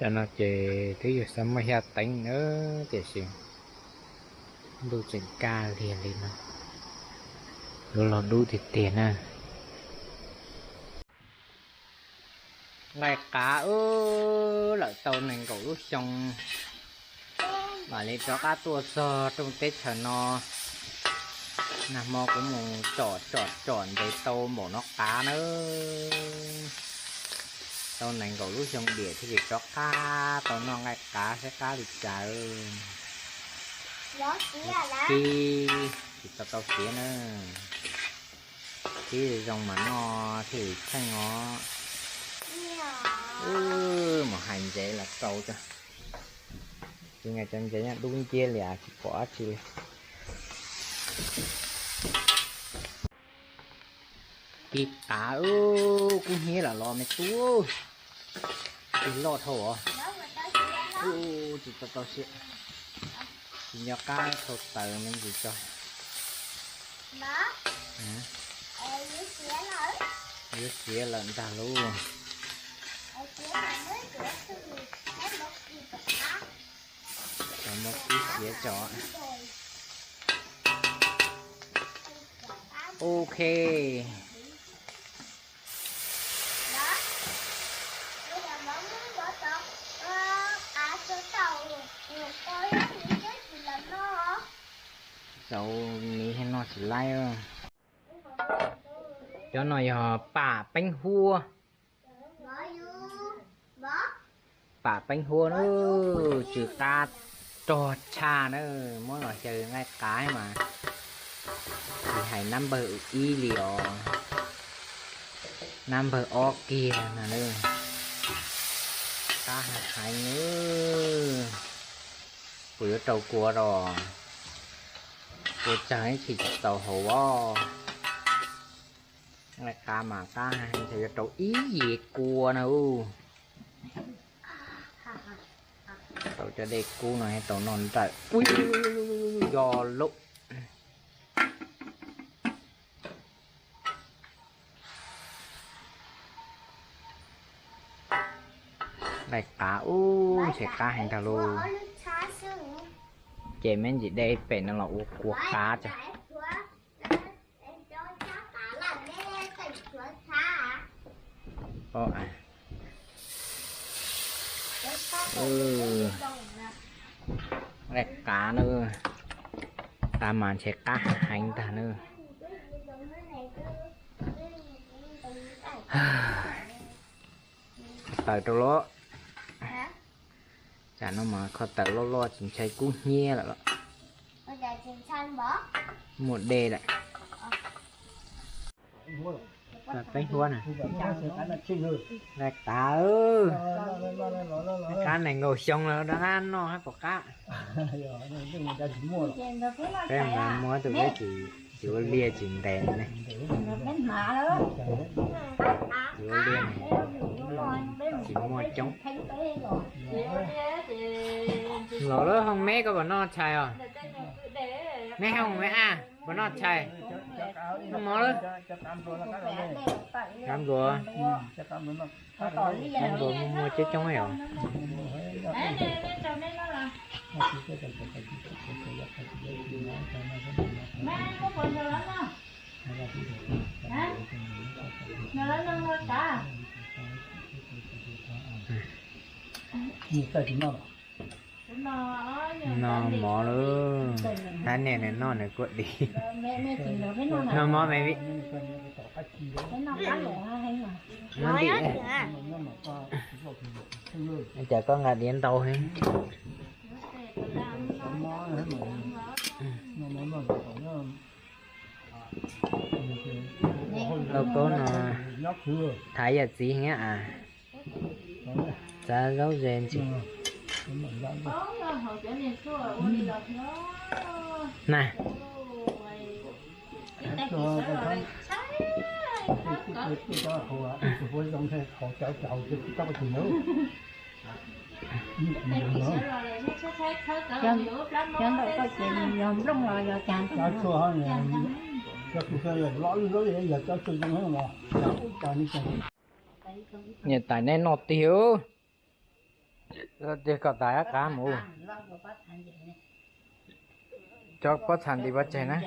No ces twb yuav xav muaj xya teev na, tiam sis ntuj tseem kaj liag li no, yuav los dub tiag tiag na. Nqaij qav wb lawm tau nees nkaum lub xyoo, mam li rov qab tuaj txog rooj teb chaws no. Nag hmo kuv mus tsom tsom tsom ntes tau npaum no qav na. Tau nees nkaum lub xyoo diam thiaj li rov qab tau noj nqaij qav saib qab li cas. Tib tsis tau tau siav na, tib zoo mas noj thiaj li tsheej os. Mus hais ntsev los tau. Ces nyob cov ntsev nyob dub nciab li tsis pom dab tsi li. Kis qav kub hnyiab los los me tub. Kis loj dhau os. Tsis tau tau siav. Tsis nco qab thau taws me ntsis tso. Yuav siav lawm ntag lauj. Cov muaj kub siav tso. Ok. Zaum miv no tsis laib. Cov no yog pam peeb huab. Pam peeb huab na, tsw qab rog tshaj na, muab los xyaw nqaij qav mas tsis hais nab npawg ib li os, nab npawg ob kiag no na. Qab heev heev. Kuv yuav rau kua rau, kua tsawg ib txhis tsis txaus haus os. Nqaij qav mas qab heev, yuav rau ib yim kua na. Rau cov dej kub no tau noj nrawm. Yog lub nqaij qav ub, ntshe qab heev tag lauj. Ces me ntsis de pem no los ua kua qav tso. Nqaij qav na, qav mas ntshe qab heev tag na. Kho taws rau lauj. Tsam no mas kho taws loj loj tsis ntshai kub hnyiab lawm los. Muaj dej lawm. Peb huab na. Nqaij qav, qab nees nkaum xyoo los rov qab noj pom qab. Peb nqa muab tus peb tsis ua liaj tsis ntes ne. Tsis ua liaj, tsis muaj coob. Los lawm, hoo me koj puas noj tshais os? Me hoo me a, puas noj tshais? Noj mov lawm. Kav npluav, kav npluav muaj coob coob os. Noj mov lawm, hab niag nws noj nws kuj dim. Noj mov me vim. Cas koj nqa diav ntau heev. Lauj kaub no thaiv yawm txiv heev a. Txav zaub ze ntsis na. Cov ntawm koj ces yog nplooj los yog cas? Niam tais nej noj tiag. Tias kom tas qab mus. Cov pob txha ntim pov tseg na.